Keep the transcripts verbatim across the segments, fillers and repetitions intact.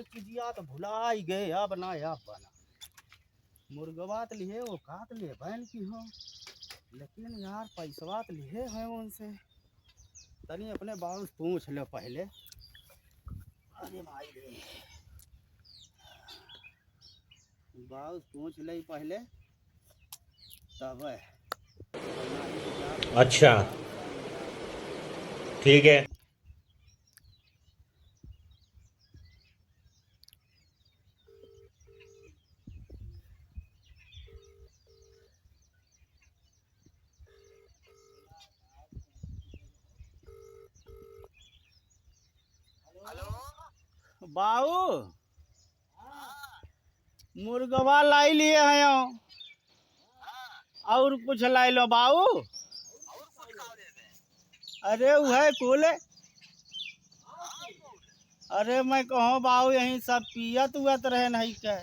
चीजिया तो भुलाई गए, अब ना, अब बना। मुर्गवा त लिहे, वो कात ले बहन की हो, लेकिन यार, पैसवा त लिहे है उनसे। तनी अपने बाबू से पूछ लो पहले। अरे भाई रे, बाबू से पूछ ले पहले, तब। अच्छा, ठीक है। बाऊ, मुर्गवा लाई लिए हैं, और कुछ लाई लो बाऊ। अरे उहे कुल। अरे मैं कहूँ बाऊ, यहीं सब पियत उयत रहे नहीं के,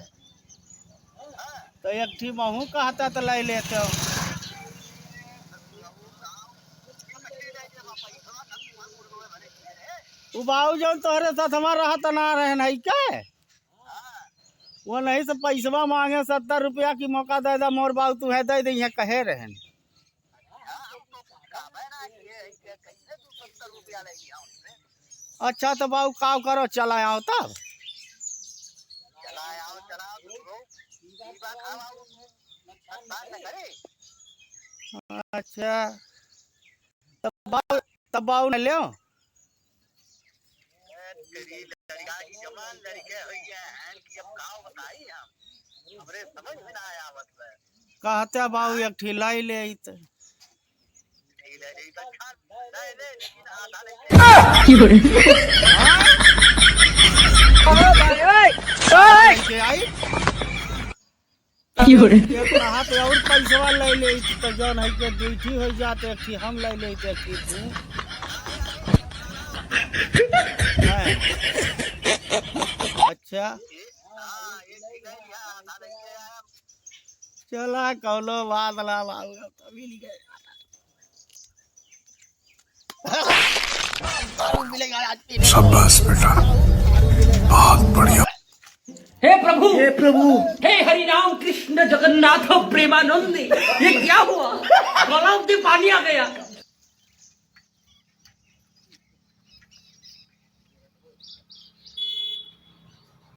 तो एक ठी महू कहता तो लाई लेते हो। उ बाऊ जौन तोहरे साथ हमार रहत ना रहे नहीं के, वो नहीं से पैसवा मांगे, सत्तर रुपया की मौका दे दा मोर बाऊ, तू है दे दे, यहाँ कहे रहन। अच्छा तो बाऊ काव करो, चला आओ तब। अच्छा तब बाऊ, तब बाऊ न लो। कहते बाऊ एक ठी लाई ले आई त। लाई के आई। एक रहा पे और पैसवा ले ले तो जौन है के दुई ठी हो जाते, एक ठी हम ले ले, एक ठी तू। हैं। अच्छा। चला कौनो बात ना बाबू, अब तो मिल गए। शाबाश बेटा, बहुत बढ़िया। हे प्रभु, हे प्रभु। हे हरि राम कृष्ण जगन्नाथ प्रेमानंद, ये क्या हुआ? गला में पानी आ गया।